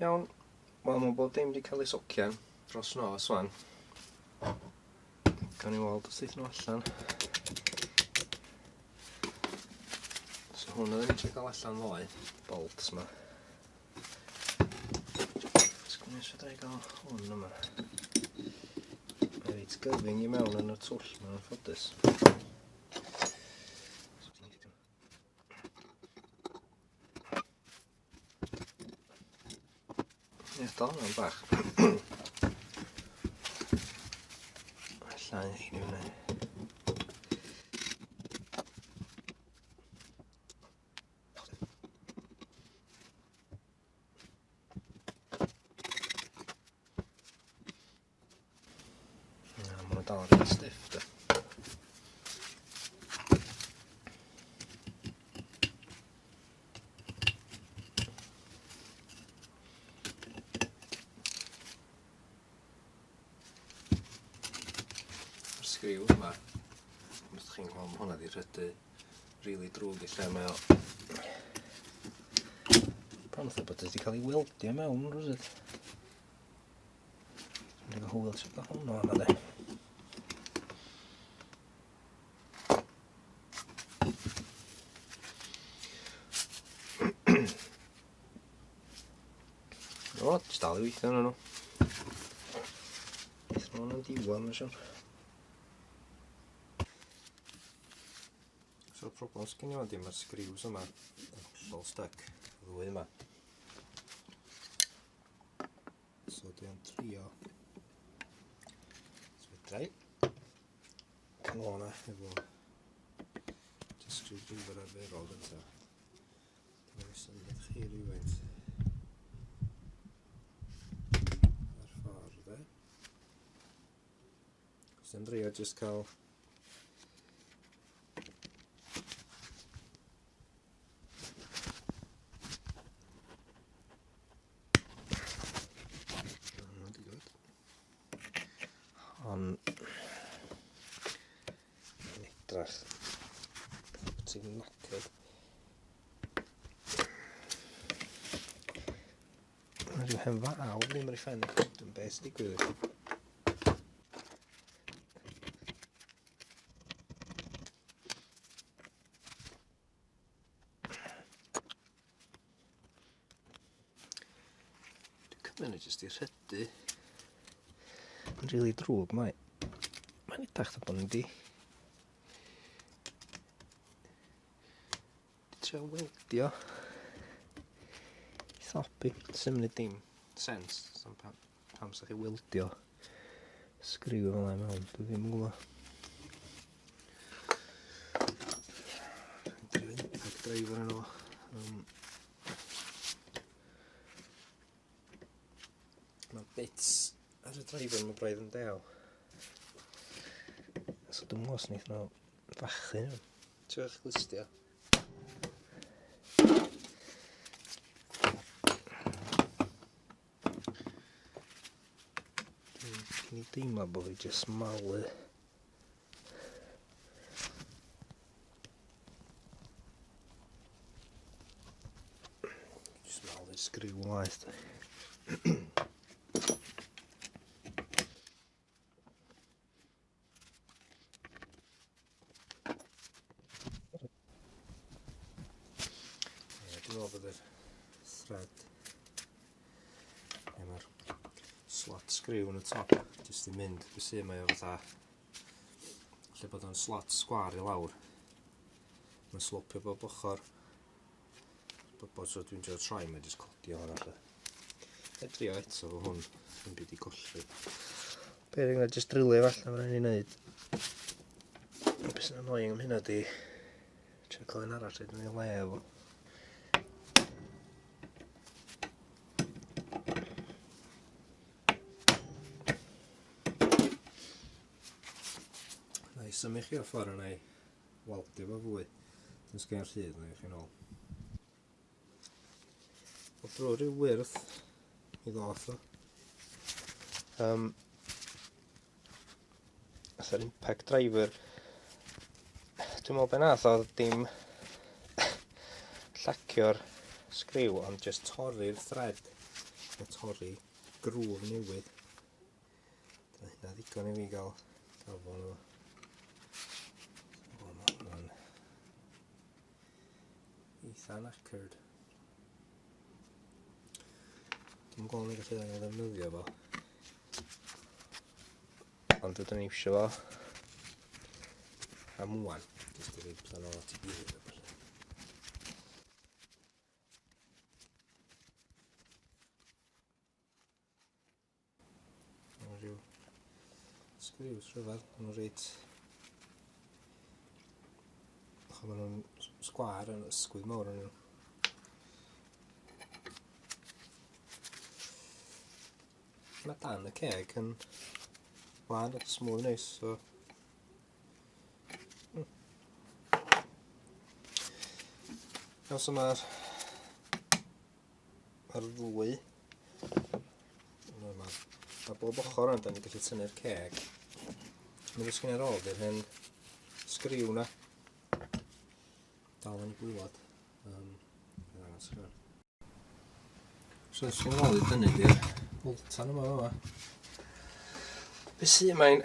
Iawn, wel mae bob dim wedi cael ei socian dros nos wan. Gawn ni weld os eith nhw allan. So hwn oedden ni'n trio gael allan ddoe, bolts ma. Sgwn i os fedra i gael hwn yma. Mae reit gyfyng i mewn yn y twll ma'n anffodus. Ie, dal yna'n bach. Alla i ni fyny. Na, maen nhw'n dal yn reit stiff, de. Mae'r sgriw yma, os chi'n gweld, mae hwnna wedi rhydu rili drwg i lle mae o. Bron fatha bod wedi cael ei weldio mewn rhywsut. Dwi'n efo hwyl sydd gael hwnnw yma de. O, jyst dal i weithio arnyn nhw. Beth nhw'n yn diwedd, mae'n siwr. So'r problem sgyn i wan mae'r sgriws yma yn hollol stuck, y ddwy yma. So dwi am trio. So fedra i cael o'na efo just screwdriver arferol gynta. Dwi'n rhoi syniad chi rhywfaint ar ffordd de. So dwi'n drio just cael Ond yn edrach ti'n knackered. Mae rhyw hen faw ddim ar ei phen. Dwi'n beth sy'n digwydd. Dwi'n cymryd nhw jyst i rhydu. Yn rili really drwg mae. Mae'n edrych fatha bod nhw wedi... Di trio weldio. I thopi. Sy'n mynd dim sens. Pam, pam sa chi weldio sgriw fel yna mewn, dwi ddim yn gwybod. Dwi'n trio impact driver yn o. Um, mae bits ar y driver mae braidd yn dew. So dwi'n gwybod os wnaeth nhw fachu nhw. Ti'n eich glistio? Dwi'n i deimlo bod fi jyst malu. Jyst malu sgriw laeth. Ie, dwi'n meddwl bod yr thread Ie, mae'r slot screw yn y top jyst i mynd beth sy'n mae o fatha lle bod o'n slot sgwar i lawr mae'n slopio bob ochr Bod so dwi'n trio troi, mae jyst codi o hwnna lle. E drio eto fo hwn, yn byd i golli. Be fi'n jyst drilio fo allan, mae'n rhaid i wneud. Beth sy'n annoying am hynna di, trio cael un arall rhaid yn ei le efo. Na i symud chi o'r ffordd yna i waldio fo fwy. Dwi'n sgen rhydd na i chi'n ôl. O drwy rhyw wyrth i ddoth o. Um, Fatha'r impact driver. Dwi'n meddwl be nath oedd dim llacio'r sgriw ond just torri'r thread. Mae torri grŵf newydd. Dyna hynna ddigon i fi gael gafon o. O, mae hwnna'n eitha knackered. Dwi'n gweld ni'n gallu angen ddefnyddio fo. Ond dydyn ni eisiau fo am wan. Jyst i roi pethau nôl at ei gilydd a ballu. Mae rhyw sgriws rhyfedd, maen nhw'n reit... Chos maen nhw'n sgwâr yn ysgwydd mawr yn nhw. Mae dan y ceg yn lân a smooth neis, so... Iawn, so mae'r mae'r ddwy. Mae, mae, mae bob ochr yna, da ni'n gallu tynnu'r ceg. Mae'n beth sgyn ar ôl, dy'r hen sgriw na. Dal yn y gwylod. Um, so, sgyn ar ôl i dynnu di'r boltan yma yma. Be sy'n mae'n...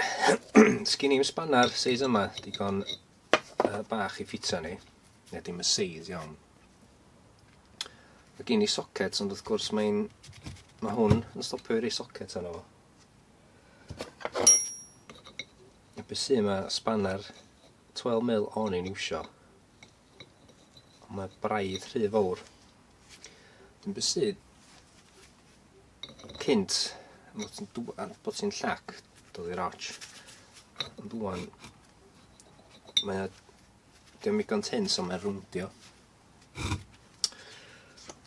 sgyn i'n spanner seis yma, digon bach i ffitio ni. Neu dim y seis iawn. Mae gen i socket, ond wrth gwrs mae'n... Mae hwn yn stopio i rei socket arno fo. A beth sy'n yma, spanner 12 mil o'n i'n iwsio. Ond mae braidd rhy fawr. Dwi'n beth sydd cynt, bod ti'n llac, dod i'r arch. Ond dwan, mae o Dio'm ddigon tynn so mae'n rowndio.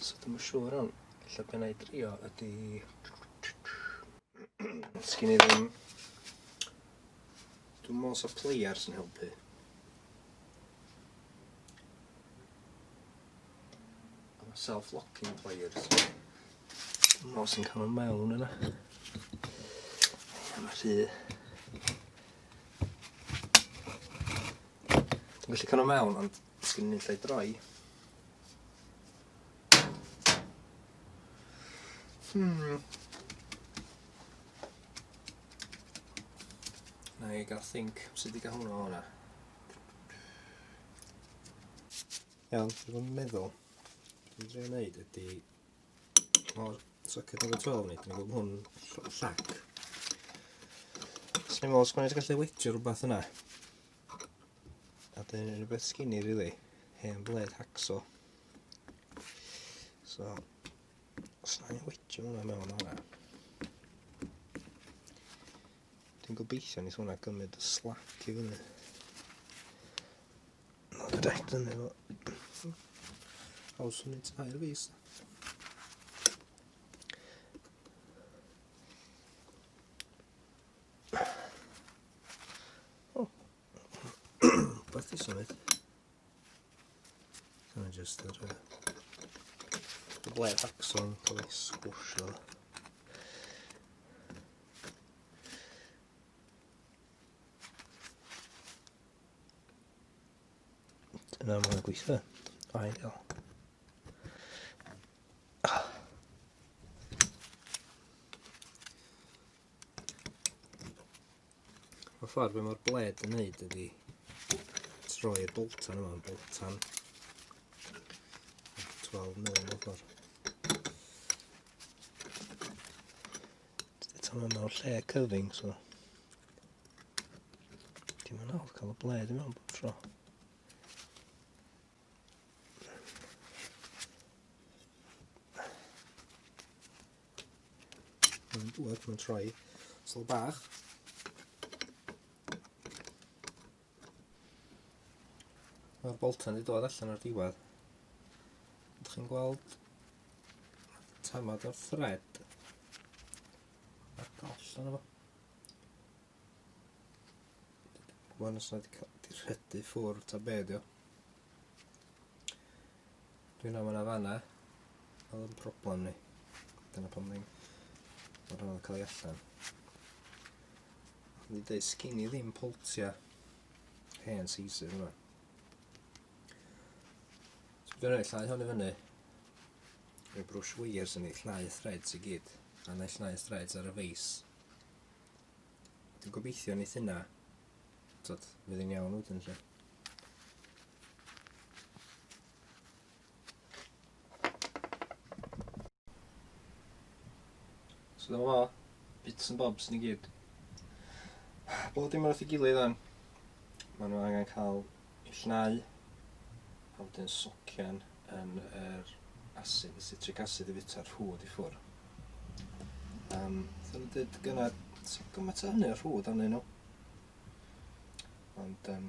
So dwi'm yn siŵr iawn. Ella be' 'na i drio ydi... Sgin i ddim... Dwi'm me'wl sa pliers yn helpu. A ma' self-locking pliers. Dwi'm me'wl sy'n ca'l nhw mewn yna. Ia ma' rhy... Dwi'n gallu cael nhw mewn, ond sgyn i'n lle droi. Na i gael think sut i gael hwnna o hwnna. Iawn, dwi'n meddwl, dwi'n drio wneud ydy O'r socket number 12 ni, dwi'n gwybod hwn llac. Swn i'n meddwl, sgwn i'n gallu wedgio rhywbeth yna. A dyn rhywbeth skinny, really. Hen bled hacksaw. So, os na i'n wedgio hwnna mewn hwnna. Dwi'n gobeithio nes hwnna gymryd y slack i fyny. Reit, dyna fo. Haws symud tair fis. O. Beth i symud. Dyna just yr... Y bled axon cael ei sgwsio. Dyna mae'n gweithio. Ideal. Y ffordd be mae'r bled yn neud ydy troi'r boltan yma yn boltan 12 mil mewn ffordd. Eto mae mewn lle cyfyng, so Dim yn hawdd cael y bled i mewn bob tro. Mae'n dŵad, mae'n troi sl bach. Mae'r boltan wedi dod allan o'r diwedd. Ydych chi'n gweld tamad o'r thread ar goll yna fo. Gwybod os na wedi rhydu ffwrdd ta be dio. Dwi'n am yna fanna. Oedd yn problem ni. Dyna pam ddim mor anodd cael ei allan. Ond i dweud, sgin i ddim poltia hen season yma. So dwi'n rhaid llai hwn i fyny. Rhoi brwsh weirs yn ei llnau threads i gyd, a na i llnau threads ar y feis. Dwi'n gobeithio wneith hynna, tod, fydd hi'n iawn wedyn lle. So dyma fo, bits and bobs ni gyd. Bob dim wrth ei gilydd o'n. Maen nhw angen cael eu llnau, a wedyn socian yn yr acid, y citric acid i fita'r rhwd i ffwr. Um, Dyna dweud gyna, sy'n gymaint o hynny o rhwd arnyn nhw. Ond, um,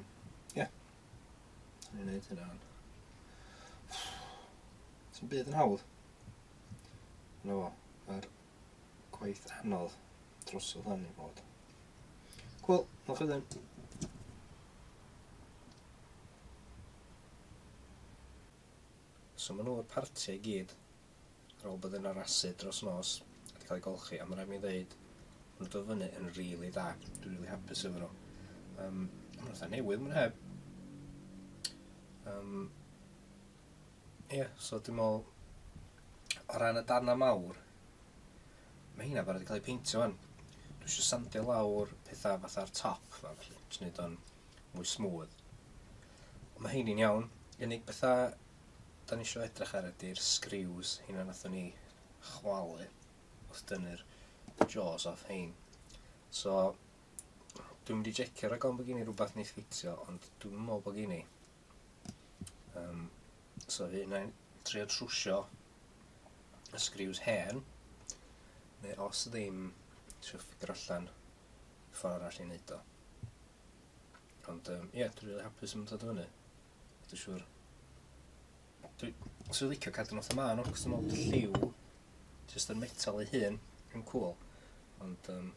ie, yeah. Ni'n neud hynna. Sy'n byd yn hawdd. Na fo, mae'r gwaith anodd drosodd hwn i fod. Cool, nôl chi wedyn. So maen nhw'r partiau i gyd ar ôl bod yn yr acid dros nos a wedi cael eu golchi a mae'n rhaid mi ddeud maen nhw'n dod fyny yn rili really dda. Dwi'n rili really hapus efo nhw. Um, maen nhw'n fatha newydd, maen heb. Um, Ie, yeah, so dwi'n meddwl, o ran y darnau mawr, mae heina barod i cael eu peintio fan. Dwi eisiau sandio lawr pethau fatha'r top ma, felly, jyst wneud o'n mwy smooth. Ond mae heini'n iawn. Unig bethau da ni eisiau edrych ar ydy'r screws, heina nathon ni chwalu wrth dynnu'r jaws off hein. So, dwi'n mynd i jecio rhag ofn bod gen i rhywbeth neith ffitio, ond dwi'n meddwl bod gen i. Um, so fi yna'n trio trwsio y sgriws hen, neu os ddim, trio ffigur allan ffordd arall i wneud o. Ond ie, um, yeah, dwi'n rili really hapus yn dod o fyny. Dwi'n siŵr. Dwi'n so licio cadw nhw fatha nhw, cos dwi'n meddwl bod y lliw jyst yn metal ei hun yn cool. Ond ie, um,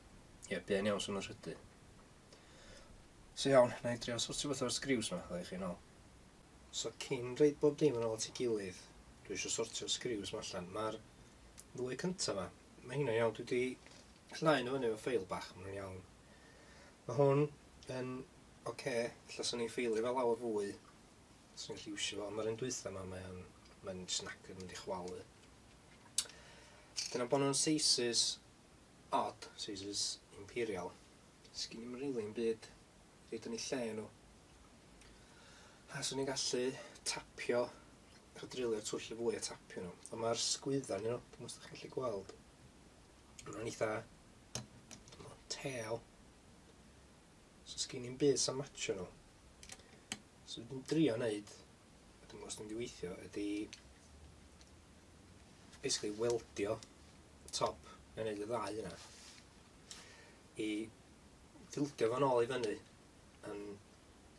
yeah, buan iawn swn nhw'n rhydu. So iawn, na i drio sortio beth o'r sgriws ma, dda i chi nôl. So cyn rhoid bob dim yn ôl at ei gilydd, dwi eisiau sortio'r sgriws ma allan. Mae'r ddwy cyntaf ma, mae hynna'n iawn, dwi wedi llnau nhw fyny efo ffeil bach, maen nhw'n iawn. Mae hwn yn oce, okay, ella swn i'n ffeilio fe lawr fwy, swn i'n gallu iwsio fo, ond mae'r un dwytha ma, mae'n mae jyst knackered, mynd i chwalu. Dyna bod nhw'n sizes odd, sizes imperial. Sgin i'm rili 'im byd i roid yn eu lle nhw. A swn i'n gallu tapio, a drilio'r twll y fwy a tapio nhw. Ond mae'r sgwydda nhw, dwi'n os ydych chi'n gallu gweld, maen nhw'n eitha tew. So sgin i'm byd sy'n matcho nhw. So dwi'n drio wneud, a dwi'n os dwi'n mynd i weithio, ydy basically weldio top, neu wneud y ddau yna i fildio fo'n ôl i fyny yn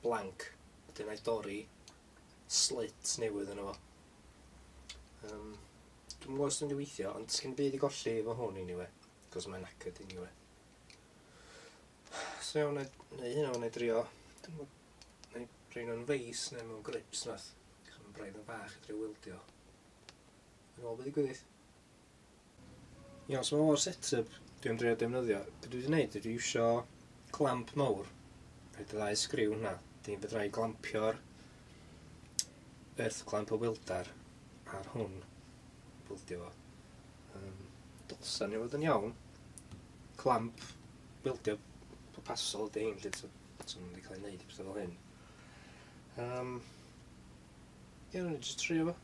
blank wedyn na'i dorri slit newydd yno fo. Um, dwi'n gwybod os dwi'n mynd i weithio, ond sgyn byd i golli efo hwn anyway, cos mae'n knackered anyway. So iawn, neu hynna, neu drio, dwi'n gwybod, neu rhoi nhw'n feis neu mewn grips nath, cos mae'n braidd yn fach i drio weldio. Yn ôl beth ddigwyddith. Iawn, so o'r set-up dwi'n drio defnyddio, be dwi wedi gwneud ydy iwsio clamp mawr, rhaid y ddau sgriw hwnna, dyn fedra i glampio'r earth clamp y wildar ar hwn, bildio fo. Um, dylsa ni fod yn iawn, clamp bildio pwrpasol ydy hyn, lle so, so wedi cael ei wneud i pethau fel hyn. Um, ie, yeah, jyst trio fo.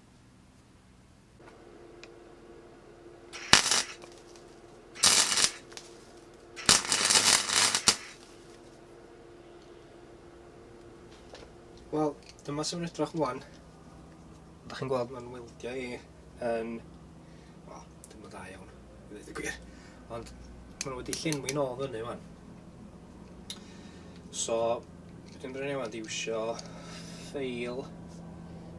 Wel, dyma sy'n edrych wan. Da chi'n gweld mae'n weldio i yn... Wel, dim yn dda iawn, i ddweud y gwir. Ond maen nhw wedi llenwi nôl fyny wan. So, dwi'n brynu wan di iwsio ffeil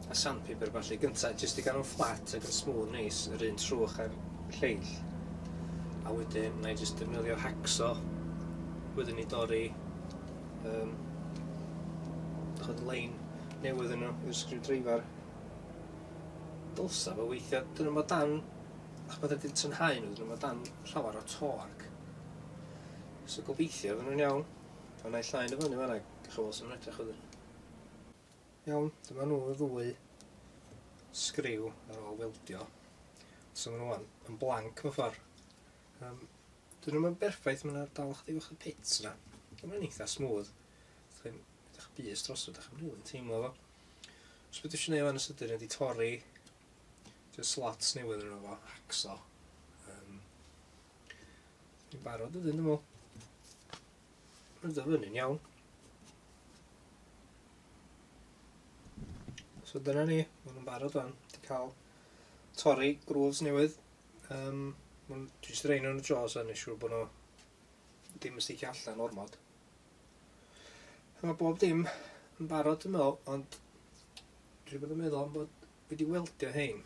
a sandpaper falle gynta jyst i gael nhw'n fflat ac yn smooth neis yr un trwch a'r lleill a wedyn na i jyst defnyddio hacksaw wedyn i dorri um, chod lein newydd yn nhw i'r screwdriver dylsa fo weithio dyn nhw'n dan ach bod wedi tynhau nhw dyn nhw'n dan llawer o torque so gobeithio fy nhw'n iawn a na i llai nhw fyny fanna gallwch weld sy'n edrych wedyn Iawn, dyma nhw y ddwy sgriw ar ôl weldio. So maen nhw yn blank mewn ffordd. Dyn nhw'n berffaith, maen nhw'n dal chydig bach o pits yna. Ond mae'n eitha smooth. Chi'n edrych bys drosodd, ydych chi'n rili'n teimlo fo. So beth eisiau gwneud fan y sydyn ydy torri just slots newydd yn fo, hacksaw. Dwi'n barod ydyn, dwi'n meddwl. Mae'n dod fyny'n iawn. So dyna ni, maen nhw'n barod fan. Wedi cael torri grooves newydd. Dwi'n jyst rhain nhw'n y jaws a neud siŵr bod nhw ddim yn sticio allan ormod. Mae bob dim yn barod dwi'n meddwl, ond dwi wedi bod yn meddwl am bod wedi weldio hein,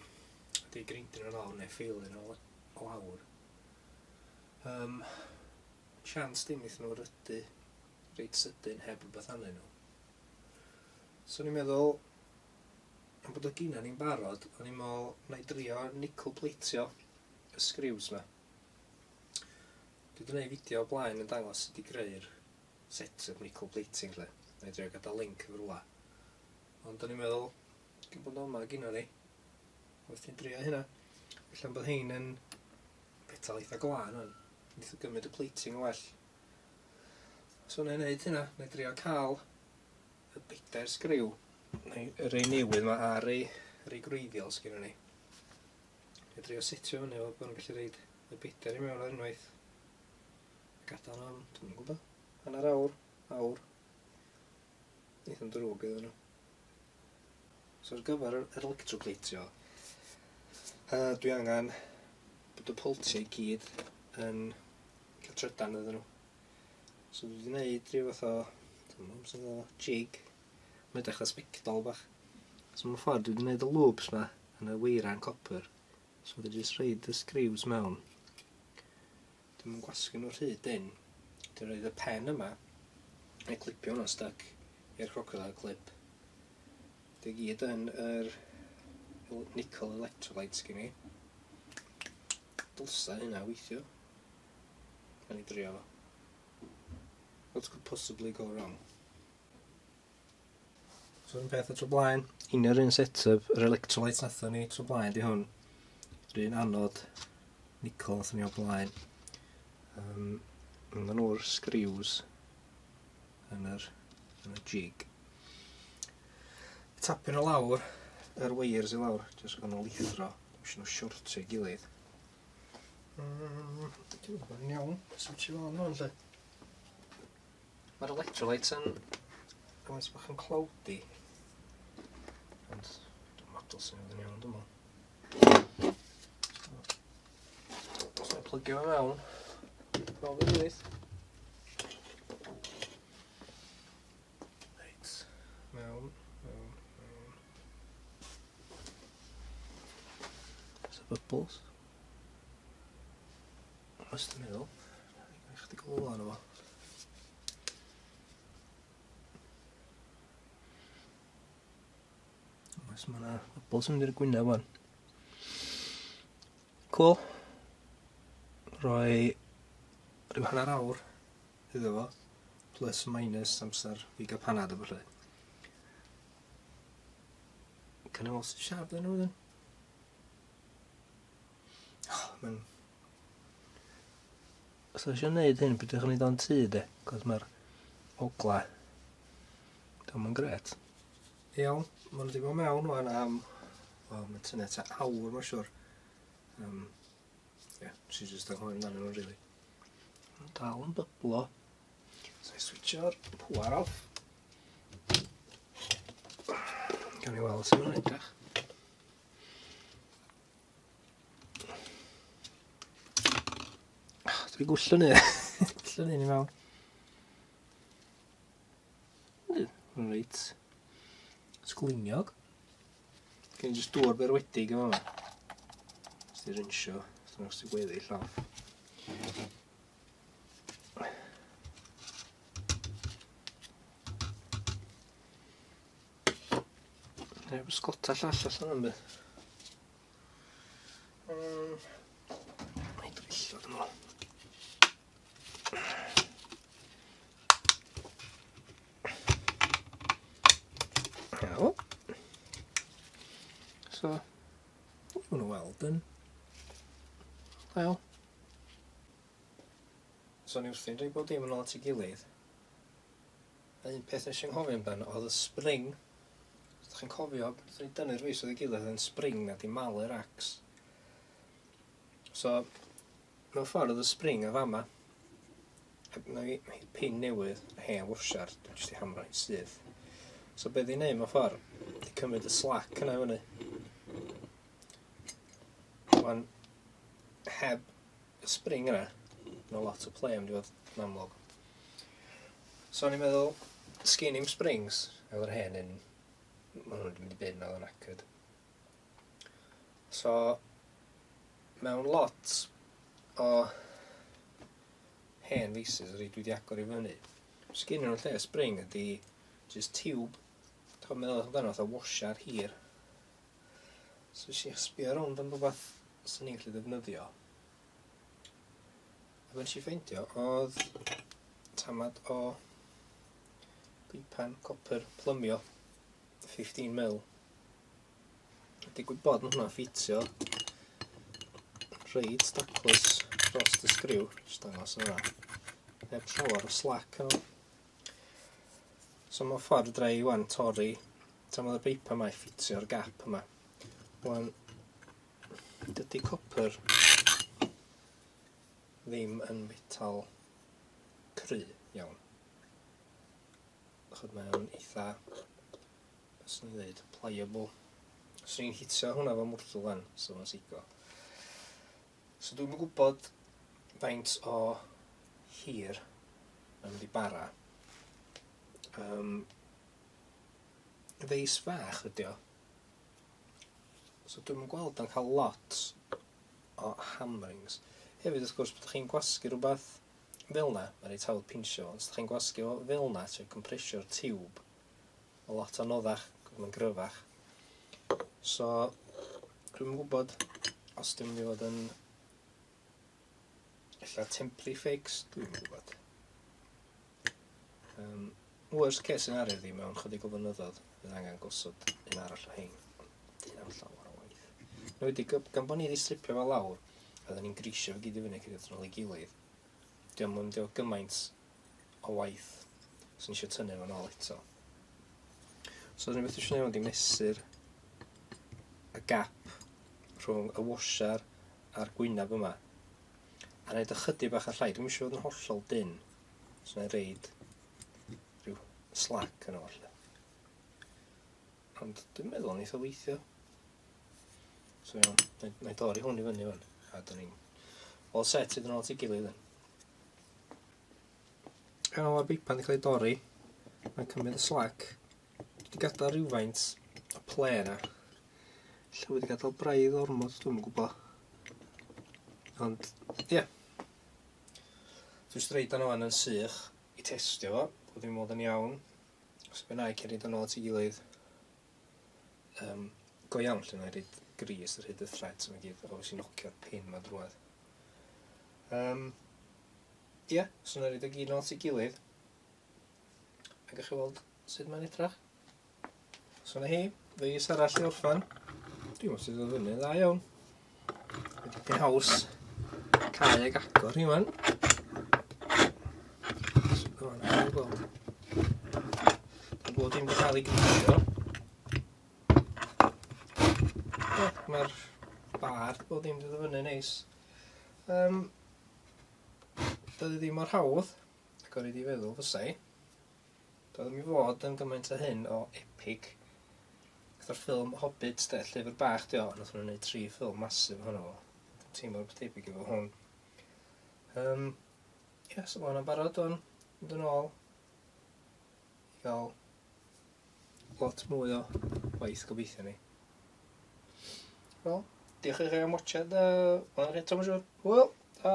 wedi greindio nhw lawr neu ffeilio nhw lawr. Chance dim wnaethon nhw rydu reit sydyn heb rhywbeth arnyn nhw. So o'n i'n meddwl, am bod o gynna ni'n barod, o'n i'n meddwl na i drio nickel plateio y screws ma. Dwi wedi gwneud fideo o blaen yn dangos sut i greu'r set-up nickel plating lle. Na i drio gadael link efo rhywle. Ond o'n i'n meddwl, gyn bod yma gynna ni, wrth i'n drio hynna. Felly bod hein yn fetal eitha glân o'n. Neith o gymryd y plating yn well. So na i wneud hynna, na i drio cael y bedair sgriw, neu y rei newydd ma a'r rei, rei gwreiddiol sgynnon ni. Na i drio setio fyny fel bod nhw'n gallu reid y bedair i mewn ar unwaith. Gadael nhw am, dwi'm yn gwybod, hanner awr, awr. Neith o'n drwg iddyn nhw. So ar gyfer yr electroplateio, dwi angen bod y poltiau i gyd yn cael trydan iddyn nhw. So dwi wedi gwneud rhyw fath o, dwi'm yn gwybod, jig. Mae'n edrych fatha sbectol bach. So mewn ffordd dwi wedi gwneud y loops ma yn y weiran copr. So dwi jyst rhoid y screws mewn. Dwi'm yn gwasgu nhw rhy dynn. Dwi'n rhoid y pen yma neu clipio hwnna'n stuck i'r crocodile clip. Di gyd yn yr nickel electrolytes gen i. Dylsa hynna weithio. Gawn ni drio fo. What could possibly go wrong? So yr un peth o tro blaen, union yr un set-up, yr electrolytes nathon ni tro blaen di hwn. Yr un anod nickel nathon ni o blaen. Ond nhw'r screws yn yr, yn y jig. Tapio nhw lawr, yr wires i lawr, jyst gan nhw lithro, ddim eisiau nhw siortio i gilydd. Dwi'n gwybod yn iawn, switch i fel yna, lle. Mae'r electrolytes yn gymaint bach yn cloudy. Ond dwi'n model sy'n mynd yn iawn, dwi'n meddwl. So, plygio fe mewn. Fel fy gilydd. Reit, mewn, mewn, mewn. So bubbles. Os dwi'n meddwl, chydig o ola arno fo. Oes, mae yna bobl sy'n mynd i'r gwyneb wan. Cool. Rhoi rhyw hanner awr iddo fo, plus minus amser fi gael panad o falle. Can I also siarad yn nhw wedyn? Oh, mae'n... Os eisiau gwneud hyn, bydych chi'n neud o'n tŷ, de? Cos mae'r ogla... Dio'm yn gret. Iawn, maen nhw wedi bod mewn wan am... Wel, mae'n tynnu tua awr, mae'n siwr. Ie, yeah, nes i jyst anghofio amdanyn nhw, really. Mae'n dal yn byblo. So i switcho'r pŵar off. Gawn ni weld sut mae'n edrych. Dwi'n gwllio ni. Gwllio ni i mewn. Mae'n reit sgliniog. Gen i jyst dŵr berwedig yma. Jyst i rinsio, os dwi'n sy'n gweddill off. Neu bysgota llall allan yn beth. Mae'n drillo dwi'n meddwl. Iawn. So, maen nhw'n weld yn Da iawn. So o'n i wrthi'n rhoi bob dim yn ôl at ei gilydd. A un peth nes i anghofio amdano oedd y spring. Os ydych chi'n cofio, wrth ni dynnu'r feis oedd ei gilydd yn spring na di malu'r acs. So, mewn ffordd oedd y spring yn fama. A na fi pin newydd, hen washer, dwi'n jyst i hamro hi'n syth. So be ddi'n neud mewn ffordd, di cymryd y slack yna i fyny. Wan, heb y spring yna, mae lot o play am di fod yn amlwg. So o'n i'n meddwl, sgyn i'm springs, oedd yr hen un, maen nhw wedi mynd i bin, oedd yn knackered. So, mewn lot o hen faces rei dwi wedi agor i fyny, sgyn nhw'n lle spring ydy just tube. Dwi'n meddwl amdano fatha washer hir. So nes i sbio rownd am rhywbeth sy'n ni'n gallu ddefnyddio. A be nes i ffeindio oedd tamad o beipan copr plymio 15 mil. Digwydd bod mae hwnna'n ffitio reit daclus dros y sgriw, jyst dangos yna. Heb llawer o slack yno. So mewn ffordd fedra i wan torri tan oedd y beipa yma i ffitio'r gap yma. Wan, dydy copr ddim yn metal cry iawn. Chod mae o'n eitha, beth sy'n ei dweud, pliable. Swn i'n hitio hwnna fo mwrtwl fan, so mae'n seico. So dwi'm yn gwybod faint o hir mae'n mynd i bara. Um, feis fach ydi o. So dwi'm yn gweld o'n cael lot o hammerings. Hefyd wrth gwrs, bod chi'n gwasgu rhywbeth fel na, mae'n reit hawdd pinsio fo, ond os ydych chi'n gwasgu fo fel na, ti'n compresio'r tiwb, mae lot anoddach, mae'n gryfach. So, dwi'm yn gwybod os dwi'n mynd i fod yn ella temporary fix, dwi'm yn gwybod. Um, worst case scenario di mewn chydig o flynyddoedd, fydd angen gosod un arall o hein. Ond dyna'n llawer o waith. Mae wedi, gan bod ni wedi stripio fo lawr, a oedden ni'n grisio fo gyd i fyny cyn yn ôl ei gilydd, diolch yn mynd i fod gymaint o waith sy'n eisiau tynnu fo'n ôl eto. So, yr unig beth eisiau gwneud ydy mesur y gap rhwng y washer a'r gwyneb yma. A wneud ychydig bach yn llai. Dwi'n eisiau fod yn hollol dyn. So, wna i reid rhyw slack yn ôl. Ond dwi'n meddwl neith o weithio. So iawn, na i dorri hwn i fyny fan. A dyn ni'n all set iddyn nhw at ei gilydd. Iawn, mae'r beipan wedi cael ei dorri. Mae'n cymryd y slack. Dwi wedi gadael rhywfaint o ple yna. Lle wedi gadael braidd ormod, dwi'n yn gwybod. Ond, ie. Yeah. Dwi'n straight dan o'n yn sych i testio fo, bod i'n modd yn iawn. So fe wna i cerdded yn ôl at ei gilydd. Um, go iawn lle wna i reid gris ar hyd y threads yma gyd, o fes i nocio'r pin ma drwad. Um, ie, yeah, so wna i reid o gyd yn ôl at ei gilydd. A gach chi weld sut mae'n edrach. So na hi, feis arall i orffan. Dwi'n meddwl sydd o fyny dda iawn. Mae dipyn haws cau ag agor hi wan. So, na, gweld. Mae bod dim wedi cael ei grisio. Mae'r bar bod dim wedi dod fyny neis. Um, doedd ddim mor hawdd, ac o'n i wedi feddwl fysai. Doedd ddim i fod yn gymaint o hyn o epic. Fatha'r ffilm Hobbit de, llyfr bach di o, nath nhw'n gwneud tri ffilm masif ohono fo. Dwi'n teimlo rhywbeth tebyg efo hwn. Um, ie, yeah, so mae hwnna'n barod o'n mynd yn ôl i gael lot mwy o waith gobeithio ni. Wel, diolch i chi am watchad, a uh, eto mae'n siŵr. Hwyl! A...